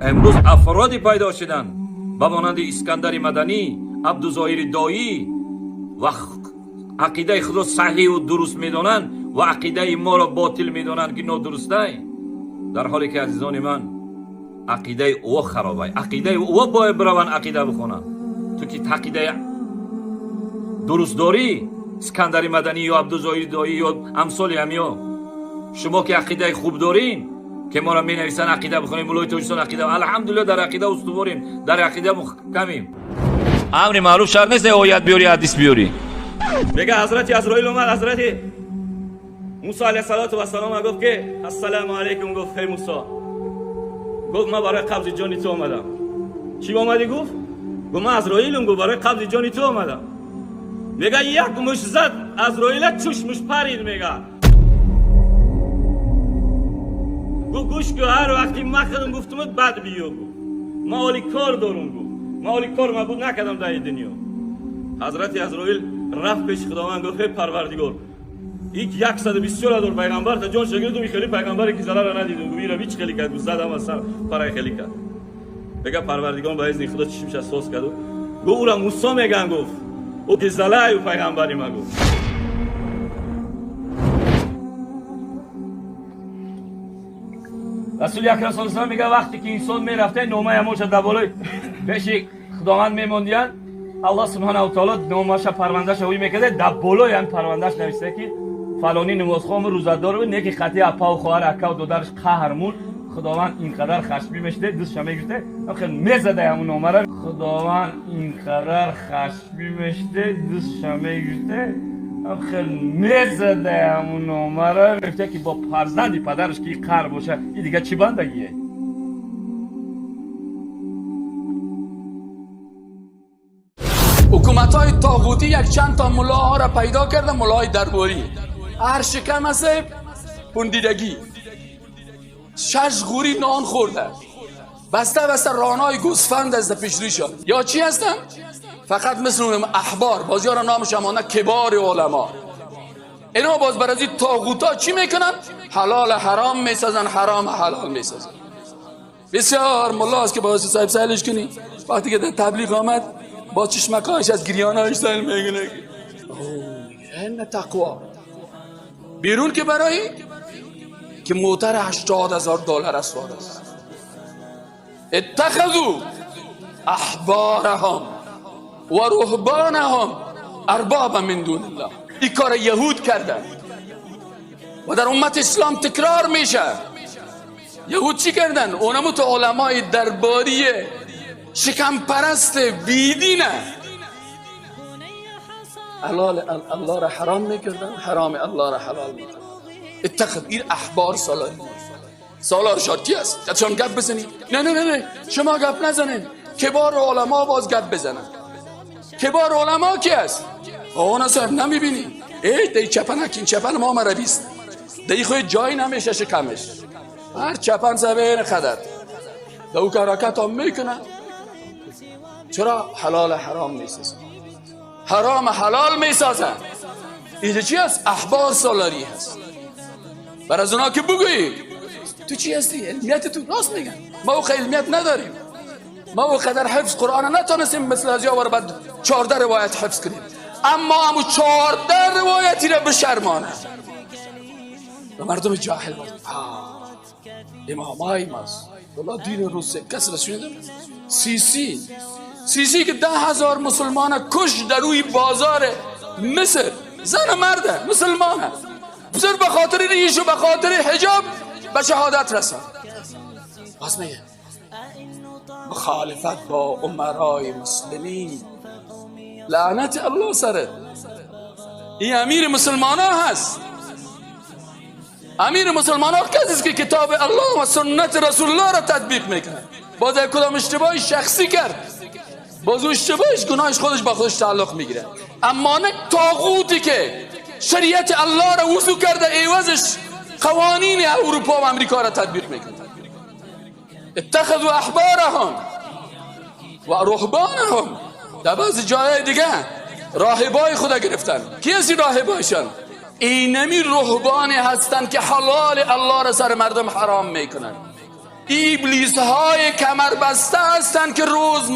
Имрӯз афроде пайдо шуданд ба монанди Искандари Маданӣ, Абдузоҳири Доӣ ва ақидаи худро саҳиҳу дуруст медонанд ва ақидаи моро ботил медонанд ки нодурустай, дар ҳоле ки азизони ман ақидаи ӯ харобай, ақидаи ӯ бояд бираванд ақида бихонанд. Ту ки ақидаи дуруст дорӣ, Искандари Маданӣ ё Абдузоҳири Доӣ ё амсоли ҳамиё, шумо ки ақидаи хуб дорин ки моро менависанд ақида бихонем, муллои Тоҷикистон ақида, алҳамдулиллоҳ дар ақида устуворем, дар ақида муҳкамем. Амри маъруф шарт нест оят биёрӣ, ҳадис биёрӣ. Мега ҳазрати Азроил омад, ҳазрати Мусо алайҳиссалоту вассалом гуфт ки ассалому алайкум, гуфт эй Мусо, гуфт ман барои қабзи ҷони ту омадам. Чӣ омадӣ? Гуфт, гуфт ман Азроилам, гуфт барои қабзи ҷони ту омадам. Мега як муш зад Азроила, чушмуш парид. Мега гуфт гӯш кун, ҳар вақти ман худам гуфтумат бад биё, гуфт ман оли кор дорум, гуфт ман оли кор мабуд накардам дар ин дунё. Ҳазрати Азроил рафт пеши Худованд, гуфт эй Парвардигор, ик 124 ҳазор пайғамбар та ҷон шагирдум, хеле пайғамбаре ки зарара надидум, гуфт ира ҳеч хеле кард, гуфт задам аз сар парай хеле кард. Мега Парвардигор ба изни Худо чишмша соз кард, гуфт ура Мусо меган, гуфт ӯ ки залаю пайғамбари ма, гуфт. Расули акрам саллаллоҳу алайҳи васаллам мега вақте ки инсон мерафта, номаи ҳамонша дар болои пеши Худованд мемондиянд, Аллоҳ субҳанаҳу ва таоло номаша парвандаша ӯй мекарда, дар болои ҳам парвандаш нависта ки фалонӣ намозхон рӯзадор буд, неки хати апаву хоҳар акаву додараш қаҳр мурд. Худованд инқадар хашмӣ мешуда, дустша мегирифта, хел мезада ҳамун номара. Худованд инқадар хашмӣ мешуда, дустша мегирифта, хел мезада ҳамун номара, мегуфта ки бо фарзанди падараш ки қаҳр боша, и дига чӣ бандагие? ҳукумат های طاغوتی یک چند تا ملاها را پیدا کرده، ملاهای درباری، هر شکم است پندیدگی، 6 غوری نان خورده، بسته بسته رانای گوسفند از پیش شد. یا چی هستن؟ فقط مثل احبار، باز یارا نامش امانه کبار علما. اینا باز بر از این طاغوتا چی میکنن؟ حلال حرام میسازن، حرام حلال میسازن. بسیار ملا است که باز صاحب سهلش کنی، وقتی که در تبلیغ آمد با چشمکایش از گریانایش سهل میگنه این تقوا بیرون که برای که موتر $80,000 اسوار است. اتخذوا احبارهم و رهبانهم اربابا من دون الله. این کار یهود کردن و در امت اسلام تکرار میشه. یهود چی کردن؟ اونمو تو علمای درباری شکم پرست بیدینه حلال الله را حرام میکردن، حرام الله را حلال میکردن. اتخذ این احبار سالاری سالار شاد کی است؟ چون گپ بزنی؟ نه نه نه نه، شما گپ نزنین، کبار علما باز گپ بزنن. کبار علما کی است؟ آن صاحب نمیبینی؟ ای دی چپن این چپن ما مربیست، دی خود جای نمیشه شکمش، هر چپن صاحب این خدر دو که حرکت هم میکنه. چرا حلال حرام میسازن، حرام حلال میسازن؟ اینجا چی هست؟ احبار سالاری هست. بر از اونا که بگویی تو چی هستی؟ علمیت تو راست میگن، ما او علمیت نداریم، ما او قدر حفظ قرآن نتونستیم مثل از یاور بعد 14 روایت حفظ کنیم، اما همو 14 روایتی را بشرمانه و مردم جاهل باید امامای ماست. والله دین روسه کس را شنیدم؟ سیسی سیسی که 10,000 مسلمان کش در روی بازار مصر، زن و مرده مسلمانه، صرف به خاطر ریش و به خاطر حجاب به شهادت رسند. باز میگه مخالفت با امرای مسلمین، لعنت الله سرت. این امیر مسلمان ها هست. امیر مسلمان ها کسی است که کتاب الله و سنت رسول الله را تطبیق میکنه. باز یک کدام اشتباهی شخصی کرد، باز اون اشتباهش گناهش خودش با خودش تعلق میگیره. اما نه طاغوتی که شریعت الله را وضو کرده، عوضش قوانین اروپا و امریکا را تطبیق میکنه. اتخذوا احبارهم و رهبانهم. در بعضی جای دیگه راهبای خدا گرفتن. کی هستی راهبایشان؟ اینمی رهبانی هستند که حلال الله را سر مردم حرام میکنن. ابلیس های کمربسته هستند که روز